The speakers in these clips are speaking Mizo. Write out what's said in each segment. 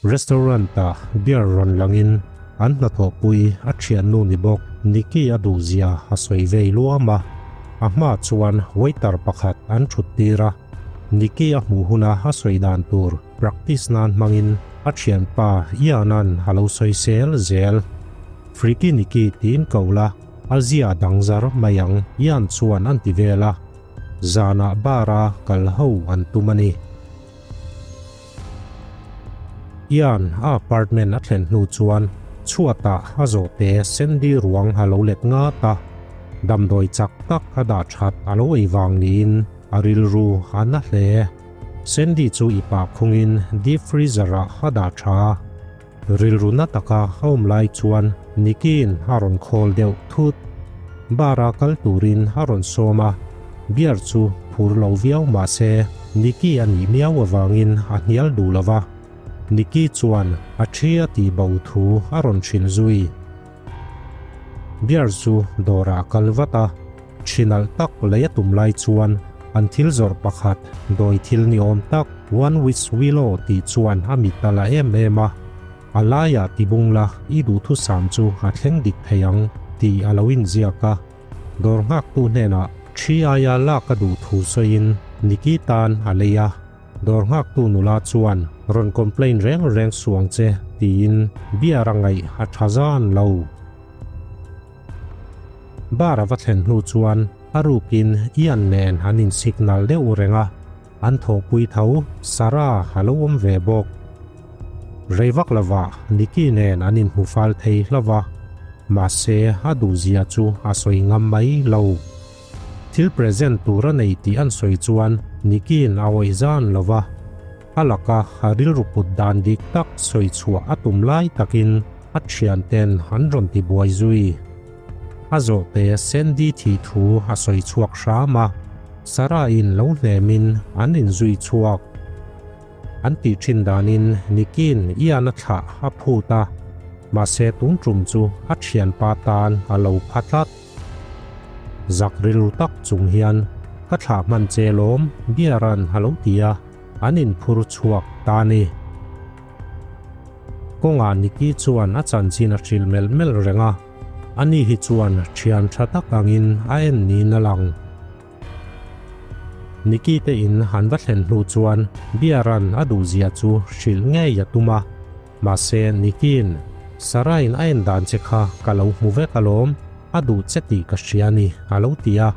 Restaurant-ah beer rawn langin an hnathawhpui a thiannu ni bawk Nikki a duhzia a sawi vei luam a. A hmaah chuan waiter pakhat an thut tir a, Nikki a hmuh huna a sawi dan tur practice nan hmangin a thianpa Ian-a'n a lo sawi sel zel. Freaky Nikki tiin ko la, a zia dang zar mai ang Ian chuan an ti vel a. Zanah bar-a kal ho an tum a ni. Ian a apartment a thlen hnu chuan chhuatah a zawhte Sandy ruang a lo let ngat a, damdawi chak tak a dah that a lo ei vang niin a rilru a na hle. Sandy chu i pah khungin deep freezer ah a dah tha a. Rilru na taka a awm lai chuan Niki'n a rawn khawl deuh thut. Bar-a kal turin a rawn sawm a, beer chu phur lo viau mah se Niki a nih miau avangin a hnial duh lo va. Niki chuan a thi a tih bo thu a rawn hrilh zui. Beer chu dawrah a kal vat a, thi nalh tak lei a tum lai chuan an thil zawrh pakhat dawi thil ni awm tak One Witch Willow tih chuan a mit a la em em a, a laiah tibung la i duhthusam chu a thleng dik thei ang tih a lo inziak a. Dawr nghaktu hnenah thi aia lak a duh thu sawiin Nikki tan a lei a. Dawr nghaktu nula chuan rawn complain reng reng suang che tiin beer a ngaih a tha zan lo. Bar a va thlen hnu chuan a rukin Ian nen an in signal deuh reng a, an thawhpui tho Sarah a lo awm ve bawk. Rei vak lovah Nikki nen an inhmu fal thei hlauh a, mahse a duhzia chu a sawi ngam mai lo. Thil present tur a nei tih an sawi chuan Nikki'n a awih zan lo va, a laka a rilru put dan dik tak sawi chhuah a tum lai takin a thianten an rawn ti buai zui. A zawhte Sandy thih thu a sawi chhuak hram a, Sarah-in lo hnemin an inzui chhuak. An tih thin danin Niki'n Ian-a thlah a phut a, mahse tun tum chu a thianpa tan a lo pha tlat. Zak rilru tak chung hian ka thlah hman che lawm Biara'n a lo ti a, an inphur chhuak ta a ni. Kawngah Niki chuan a chanchin a hrilh melh melh reng a, ani hi chuan thian tha tak angin a en niin a lang. Niki te in an va thlen hnu chuan Biara'n a duhzia chu hrilh ngei a tum a, mahse Niki'n Sarah-in a en dan che kha ka lo hmu vek alawm, a duh che tih ka hria a ni a lo ti a,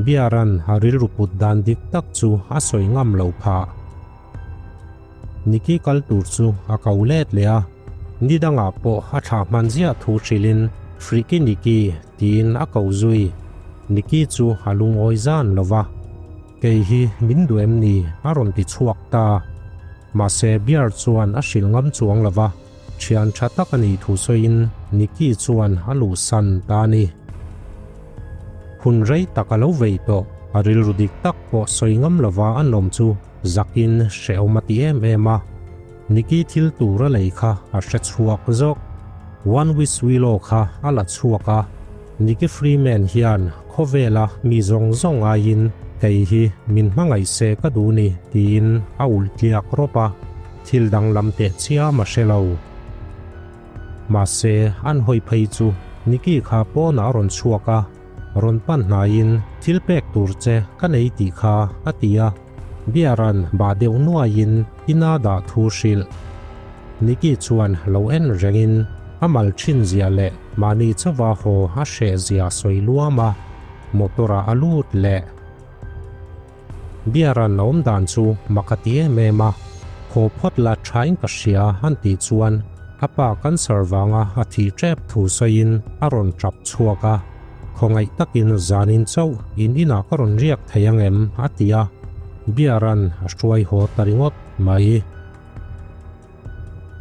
Biara'n a rilru put dan dik tak chu a sawi ngam lo phah. Niki kal tur chu a ko let leh a, ni dangah pawh a thlah hman ziah thu hrilhin Friki Niki tiin a ko zui. Niki chu a lungawi zan lo va, Kei hi min duh em ni? a rawn ti chhuak ta. Mahse Bear chuan a hrilh ngam chuang lo va, thian tha tak a nih thu sawiin Niki chuan a luhsan ta a ni. Hun rei tak a lo vei tawh, a rilru dik tak pawh sawi ngam lova an awm chu zakin hrehawm a ti em em a. Niki thil tur a lei kha a hre chhuak zawk. One Wish Willow kha a la chhuak a, Niki Freeman hian khawvela mi zawng zawng aiin kei hi min hmangaih se ka duh ni tiin a ulh tliak rawp a, thil danglam teh chiam a hre lo. Mahse, an hawi phei chu Niki kha pawnah a rawn chhuak a, rawn pan hnaiin thil pek tur che ka nei tih kha a ti a, Biara'n bah deuh nuaiin ina dah thu hrilh. Niki chuan lo en rengin a mal thin zia leh mahni chauha haw a hreh zia sawi luam a, motor-ah a lut leh. Biara'n a awm dan chu mak a ti em em a, Haw phawt la thain ka hria an tih chuan a pa cancer vanga a thih tep thu sawiin a rawn tap chhuak a, Khawngaih takin zanin chauh in inah ka rawn riak thei ang em? a ti a, Biara'n a hruai haw ta ringawt mai.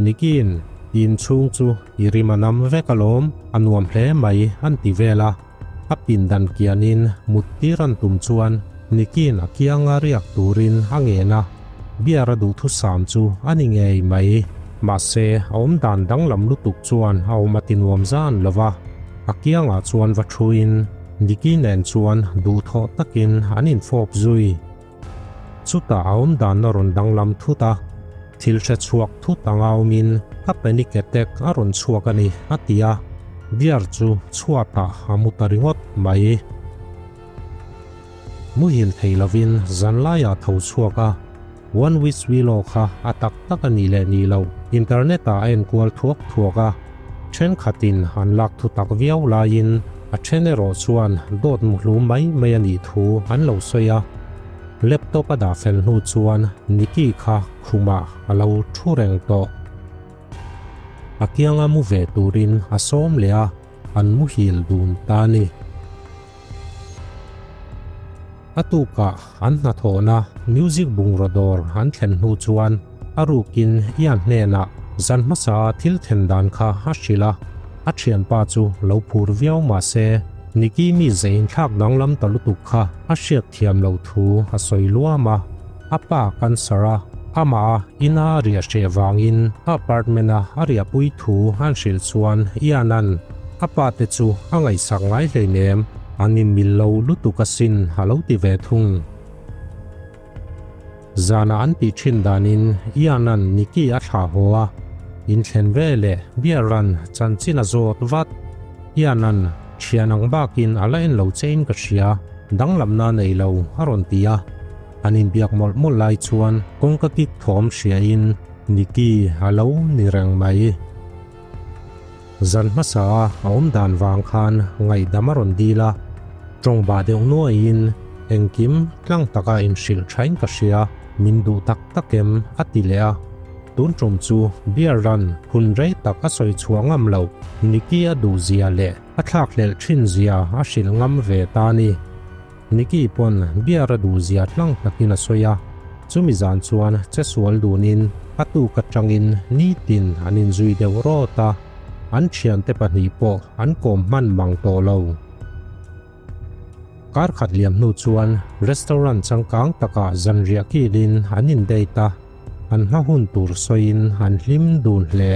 Nikin, in chhung chu i rim a nam vek alawm, a nuam hle mai an ti vel a. A pindan kianin mut tir an tum chuan Nikin a kianga riak turin a ngen a, beer a duhthusam chu a ni ngei mai. Mahse, a awmdan danglam lutuk chuan a awm a ti nuam zan lo va, a kiangah chuan va thuin Niki nen chuan duhthawh takin an infawp zui. Chutah a awmdan a rawn danglam thut a. Thil hre chhuak thut anga awmin ka panic attack a rawn chhuak a ni, a ti a. Beer chu chhuatah a mu ta ringawt mai. Muhil thei lovin zanlaiah tho chhuak a, One Wish Willow kha a tak tak a nih leh nih loh internet ah a enkual thuak thuak a, thenkhatin an lak thu tak viau laiin a then erawh chuan dawt muhlum mai mai a nih thu an lo sawi a. Laptop a dah fel hnu chuan Nikki kha khumah a lo thu reng tawh. A kianga mu ve turin a sawm leh a, an muhil dun ta a ni. A tukah an hnathawhna music bungraw dawr an thlen hnu chuan a rukin Ian hnenah zan hmasa thil then dan kha a hrilh a, a thianpa chu lo phur viau mah se Nikki mi ze inthlak danglam ta lutuk kha a hriat thiam loh thu a sawi luam a. A pa cancer a, amah a ina a riah hreh vangin a apartment a a riahpui thu an hrilh chuan Ian-a'n a pa te chu a ngaihsak ngai hleinem, an inmil lo lutuk asin a lo ti ve thung. Zanah an tih thin danin Ian-a'n Nikki a thlah haw a, inthlen ve leh Beer-a'n chanchin a zawt vat. Ian-a'n thian ang bakin a la en lo chein ka hria, danglamna a nei lo a rawn ti a. An inbiak mawlh mawlh lai chuan kawngka kik thawm hriain Nikki a lo ni reng mai. Zan hmasa a a awm dan vang khan ngaihdam a rawn dil a, tawng bah deuh nuaiin engkim tlang taka inhrilh thain ka hria, min duh tak tak em a ti leh a. Tun tum chu beer run hun rei tak a sawi chhuah ngam loh Nikki a duh zia leh a thlakhlelh thin zia a hrilh ngam ve ta a ni. Nikki pawn beer a duh zia tlang takin a sawi a, chumi zan chuan che sual dunin a tuk atangin nitin an inzui deuh rawt a, an thiante pahnih pawh an kawm hman mang tawh lo. Kar khat liam hnu chuan restaurant changkang takah zanriah kilin an in date a, an hma hun tur sawiin an hlim dun hle.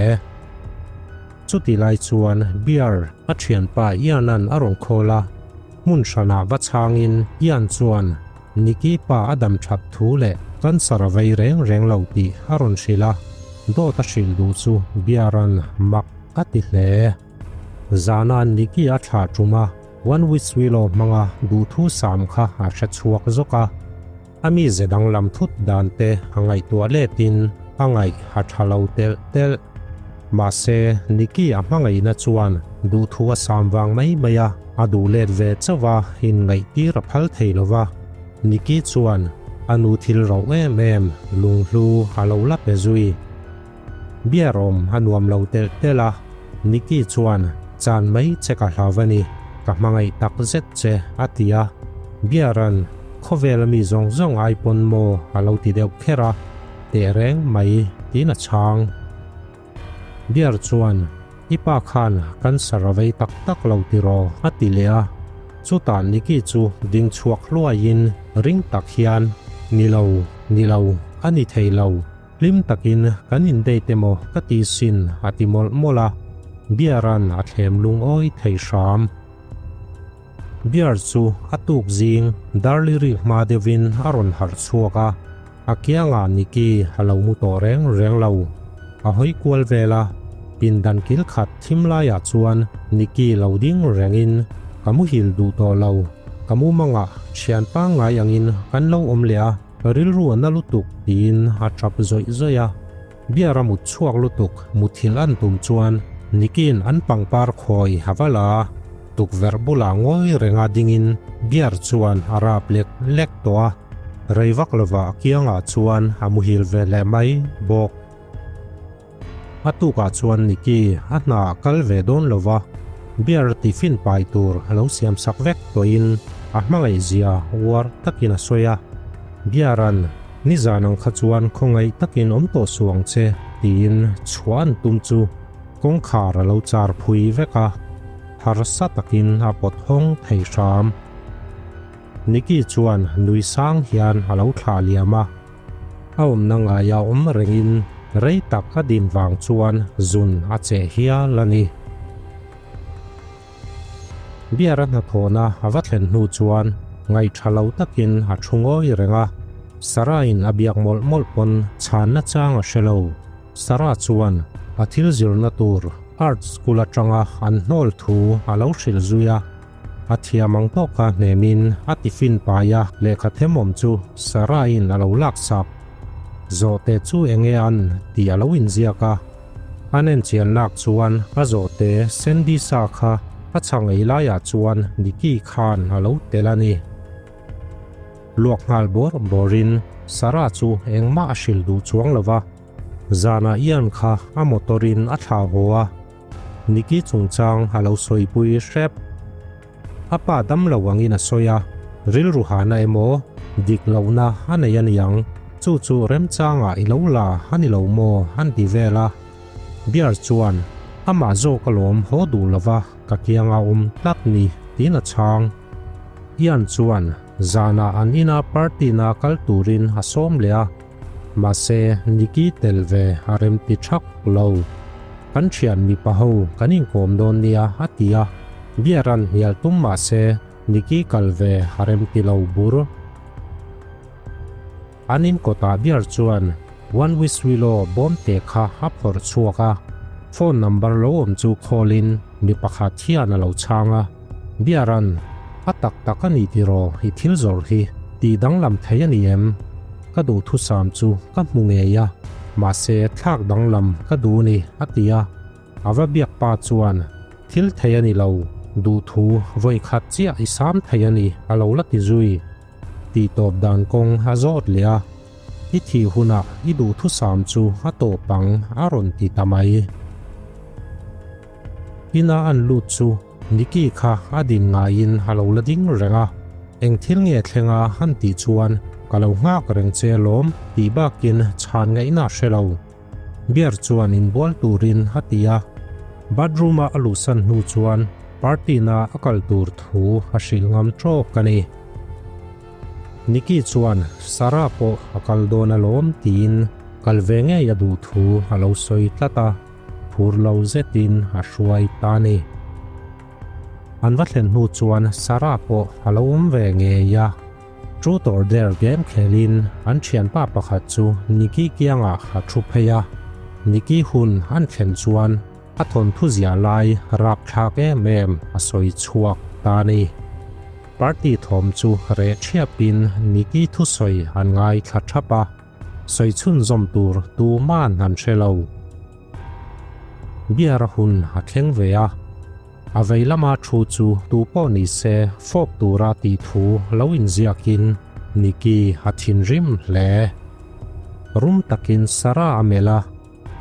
Chuti lai chuan beer a thianpa Ian-a'n a rawn call a, Hmun hranah va chhangin Ian chuan Nikki pa a dam that thu leh cancer a vei reng reng lo tih a rawn hrilh a, dawt a hrilh duh chu Biaran mak a ti hle. Zana Nikki a thlah tum a, One Wish Willow hmanga duhthu sam kha a hre chhuak zawk a. A mize danglam thut dan te a ngaihtuah letin a ngaih a tha lo telh telh. Mahse, Nikki a hmangaihna chuan duhthu a sam vang mai mai a, a duh let ve chauh a, inngaihtir a phal thei lo va. Nikki chuan a nu thil rauh em em lunghlu a lo la pe zui. Beer awm a nuam lo telh telh a, Nikki chuan chan mai che ka hlau a ni, ka hmangaih tak zet che a ti a. Beer-a'n khawvel a mi zawng zawng ai pawn maw a lo ti deuh kher a, teh reng mai tiin a chhang. Beer chuan I pa khan cancer a vei tak tak lo tiraw a ti leh a, chutah Nikki chu ding chhuak hluaiin ring tak hian Ni lo, ni lo, a ni thei lo. Hlim takin kan in date emaw ka ti sin a ti mawlh mawlh a, Beer-a'n a thlem lungawi thei hram. Beer chu a tuk zing Darli rik hma deuhin a rawn harh chhuak a, a kiangah Nikki a lo mu tawh reng reng lo. A hawi kual vel a, pindan kil khat thim laiah chuan Nikki lo ding rengin ka muhil duh tawh lo, ka mumangah thian pangngai angin kan lo awm leh a, Ka rilru a na lutuk tiin a tap zawih zawih a, beer a mut chhuak lutuk muthilh an tum chuan Niki'n an pangpar khawi a va la a, tukverh bulah ngawi renga dingin beer chuan a rap lek lek tawh a, rei vak lovah a kiangah chuan a muhil ve leh mai bawk. A tukah chuan Nikki a hna a kal ve dawn lo va, beer tiffin pai tur a lo siam sak vek tawhin a hmangaih zia uar takin a sawi a. Beer-a'n, Nizan ang kha chuan khawngaih takin awm tawh suh ang che, tiin chhuah an tum chu kawngkhar a lo char phui vek a, harsa takin a pawt hawng thei hram. Nikki chuan nui sang hian a lo thlah liam a. A awmna ngaia awm rengin rei tak a din vang chuan zun a cheh hial a ni. Beer a hnathawhna a va thlen hnu chuan ngaih tha lo takin a thu ngawi reng a. Sarah-in a biak mawlh mawlh pawn chhanna chang a hre lo. Sarah chuan a thil zirna tur art school atanga an hnawl thu a lo hrilh zui a. A thiam ang tawka hnemin a tiffin paia lehkha themawm chu Sarah-in a lo laksak. Zawhte chu enge an tih a lo inziak a. An enchian lak chuan a zawhte Sandy sa kha a chhang ei laiah chuan Nikki khan a lo tel a ni. Luak nghal bawr bawrin Sarah chu engmah a hrilh duh chuang lo va, zanah Ian kha a motor-in a thlah haw a, Nikki chungchang a lo sawipui hrep. A pa dam lo angin a sawi a, rilru hana emaw dik lohna a nei a niang, chu chu remchangah i lo la a ni lo maw an ti vel a. Bear chuan, Amah zawk alawm haw duh lova ka kianga awm tlat ni tiin a chhang. Ian chuan zanah an ina party na kal turin a sawm leh a, mahse Nikki tel ve a remti thak lo. Kan thian mipa ho kan inkawm dawn nia a ti a, beer an hnial tum mahse Nikki kal ve a remti lo bur. An inkawtah beer chuan One Wish Willow bawm te kha a phawrh chhuak a, phone number lo awm chu call in mi pakhat hian a lo chhang a, Beer an a tak tak a ni tiraw i thil zawrh hi tih danglam thei a ni em? Ka duhthusam chu ka hmu ngei a, mahse thlak danglam ka duh ni a ti a, a va biak pa chuan thil thei a ni lo, duhthu vawi khat chiah i sam thei a ni a lo la ti zui. Tih tawp dan kawng a zawt leh a, I thih hunah i duhthusam chu a tawp ang a rawn ti ta mai. Ina an lut chu Nikki kha a din ngaiin a lo la ding reng a, eng thil nge thlenga han tih chuan ka lo nghak reng che alawm tih bakin chhan ngaihna a hre lo. Beer chuan inbual turin a ti a, bathroom-a a luhsan hnu chuan party-na a kal tur thu a hrilh ngam tawk a ni. Nikki chuan Sarah pawh a kal dawn alawm tiin kal ve ngei a duh thu a lo sawi tlat a. Phur lo zetin a hruai ta a ni. An va thlen hnu chuan Sarah pawh a lo awm ve ngei a. Truth or Dare game khelin an thianpa pakhat chu Nikki kiangah a thu phei a. Nikki hun an thlen chuan a thawnthu ziah lai rapthlak em em a sawi chhuak ta a ni. Party thawm chu reh thiapin Nikki thusawi an ngaithla thap a. Sawi chhunzawm tur tuman an hre lo. Beer a hun a thleng ve a, a vei lama thu chu tu pawh ni se fawp tura tih thu lo inziakin Nikki a thinrim hle. Rum takin Sarah a melh a,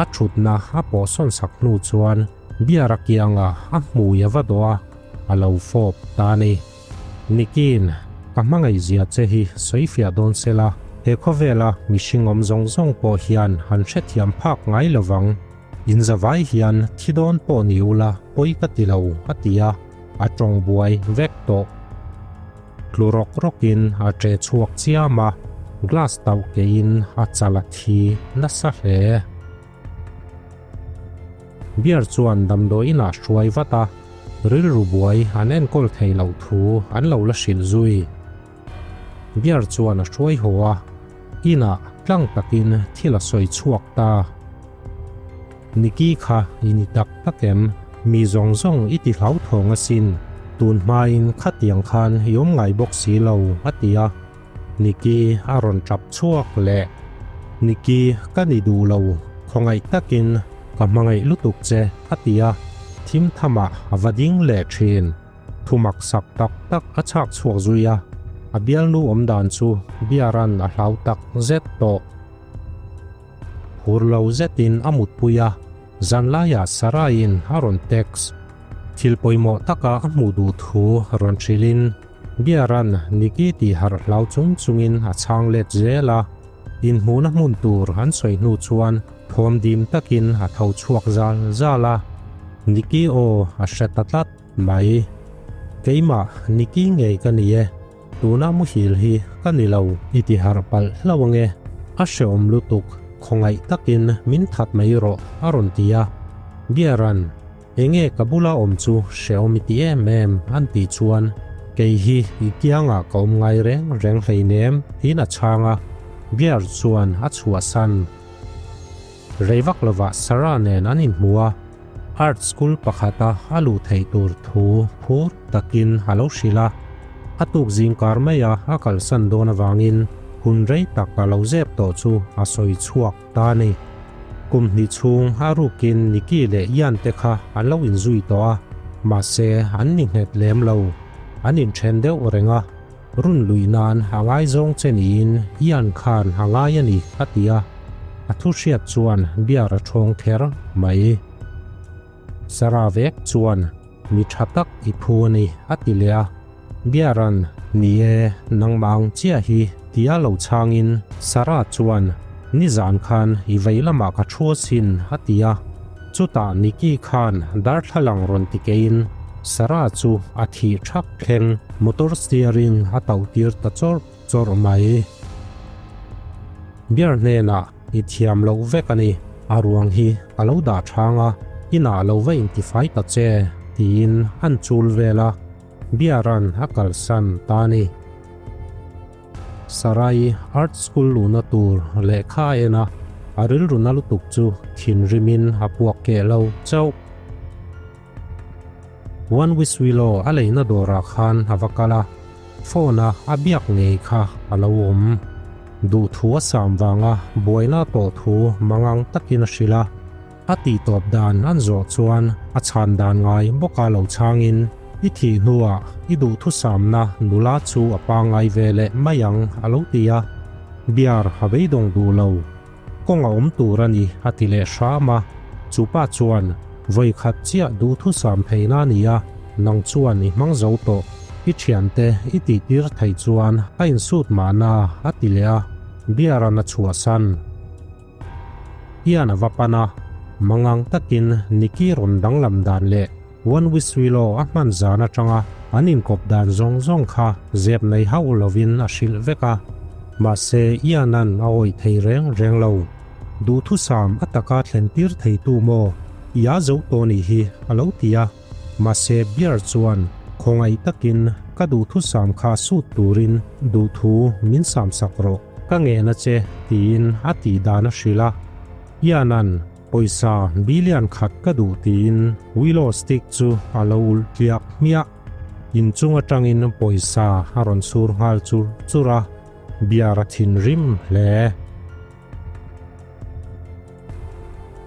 a thutna a pawhsawn sak hnu chuan beer a kiangah a hmui a va dawh a, a lo fawp ta a ni. Nikin, ka hmangaihzia che hi sawi fiah dawn se la, he khawvela mihring awm zawng zawng pawh hian han hrethiam phak ngai lo vang. In zavai hian thi dawn pawh ni ula pawi ka ti lo, a ti a, a tawng buai vek tawh. Tlu rawk rawkin a ṭe chhuak chiam a, glass tauh keiin a chal a thi nasa hle. Beer chuan damdawi inah hruai vat a, rilru buai an enkawl thei loh thu an lo la hrilh zui. Beer chuan a hruai haw a, inah tlang takin thil a sawi chhuak ta. Nikki kha i ni tak tak em? Mi zawng zawng i ti hlauthawng asin, tun hmain khatiang khan i awm ngai bawk si lo, a ti a. Nikki a rawn tap chhuak leh. Nikki, ka ni duh lo, khawngaih takin ka hmangaih lutuk che, a ti a, thim thamah a va ding leh thin. Thu mak sak tak tak a chhak chhuak zui a, a bialnu awm dan chu Biaran a hlau tak zet tawh. Phur lo zetin a mutpui a, zanlaiah Sarah-in a rawn text. Thil pawimawh taka a hmuh duh thu rawn hrilhin Biaran Nikki tih harh hlau chung chungin a chhang let zel a, inhmuhna hmun tur an sawi hnu chuan thawm dim takin a tho chhuak zal zal a, Nikki aw a hre ta tlat mai. Keimah Nikki ngei ka ni e, tuna muhil hi ka ni lo i ti harh palh hlauh ange, a hreawm lutuk, khawngaih takin min that mai rawh a rawn ti a, Biaran Enge ka bula awm chu hrehawm i ti em em an tih chuan kei hi i kiangah ka awm ngai reng reng hleinem tiin a chhang a. Bear chuan a chhuahsan. Rei vak lovah Sarah nen an inhmu a, art school pakhata a luh theih tur thu phur takin a lo hrilh a. A tuk zingkar maia a kalsan dawn avangin hun rei tak a lo zep tawh chu a sawi chhuak ta a ni. Kum hnih chhung a rukin Nikki leh Ian te kha an lo inzui tawh a, mahse an ni nghet lem lo. An inthen deuh reng a. Run lui nan a ngaizawng che niin Ian khan a ngai a ni, a ti a. A thu hriat chuan biar a ṭhawng kher mai. Sarah vek chuan, Mi ṭha tak i phu a ni, a ti leh a. Biaran, Ni e, nangmah ang chiah hi, tia lo chhangin Sarah chuan, Nizan khan i vei lamah ka thu asin, a ti a. Chutah Nikki khan darthlalang rawn ti keiin Sarah chu a thih thak thleng motor steering a tauh tir ta chawrh chawrh mai. Beer hnenah i thiam loh vek a ni, a ruang hi a lo dah chhang a, inah lo va intifai ta che, tiin an chul vel a, Beer-a'n a kalsan ta a ni. Sarai Art School luhna tur lehkha a en a, a rilru na lutuk chu thinrimin a puak keh lo chauh. One Wish Willow a leina dawrah khan a va kal a, phone a a biak ngei kha a lo awm. Duhthu a sam vanga buaina a tawh thu mangang takin a hrilh a. A tihtawp dan an zawh chuan a chhan dan ngai bawka lo chhangin, I thih hnuah i duhthusamna nula chu a pangngai ve leh mai ang a lo ti a. Biar a beidawng duh lo. Kawng a awm tur a ni a ti leh hram a. Chu pa chuan, Vawi khat chiah duhthusam theihna a ni a, nang chuan i hmang zo tawh. I thiante i tihtir theih chuan a insut mahna a ti leh a. Biaran a chhuahsan. Hian a va pan a, mangang takin Nikki rawn danglam dan leh One Wish Willow a hman zan atanga an inkawp dan zawng zawng kha zep nei hauh lovin a hrilh vek a. Mahse, Ian-a'n a awih thei reng reng lo. Duhthusam a taka thlen tir theitu maw? Ia zo tawh nih hi, a lo ti a. Mahse, Bear chuan khawngaih takin ka duhthusam kha sut turin duhthu min samsak rawh. Ka ngen a che, tiin a tih dan a hrilh a. Ian-a'n pawisa billion khat ka duh tiin willow stick chu a lo ulh tliak hmiah. Inchung atangin pawisa a rawn sur nghal chur chur a, biar a thinrim hle.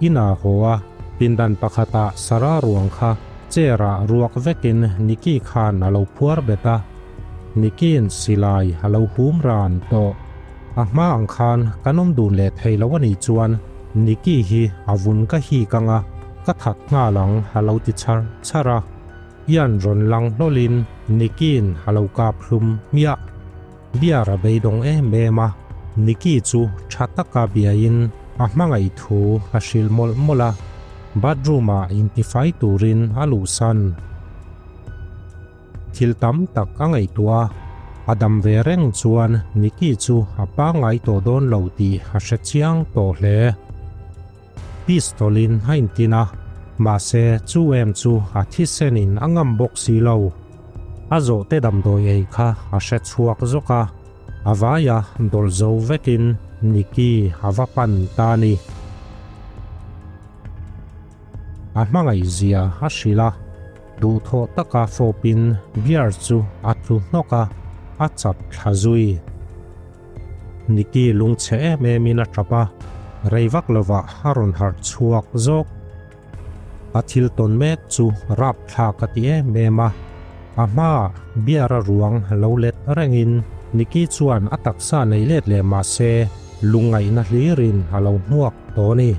Inah haw a, pindan pakhatah Sarah ruang kha chair-ah ruak vekin Nikki khan a lo phuar bet a. Nikki'n silai a lo hum ran tawh. A hma ang khan kan awm dun leh thei lo a nih chuan Nikki hi a vun ka hik ang a, ka that nghal ang a lo ti chhar chhar a. Ian rawn lang hlawlin Nikki'n a lo kap hlum hmiah. Biar a beidawng em em a, Nikki chu tha taka biain a hmangaih thu a hrilh mawlh mawlh a, bathroom ah intifai turin a luhsan. Thil tam tak a ngaihtuah a, a dam ve reng chuan Nikki chu a pangngai tawh dawn lo tih a hre chiang tawh hle. Pistol in a intin a, mahse chu em chu a thisen in a ngam bawk si lo. A zawhte damdawi ei kha a hre chhuak zawk a, a vaia dawlh zo vekin Nikki a va pan ta a ni. A hmangaih zia a hrilh a, duhthawh taka fawpin beer chu a tlu hnawk a, a chap thla zui. Nikki lungchhe em emin a tap a, rei vak lovah a rawn harh chhuak zawk. A thil tawn mek chu rapthlak a ti em em a, a hmaah beer a ruang lo let rengin Nikki chuan a taksa nei let leh mah se lungngaihna hlirin a lo hmuak tawh a ni.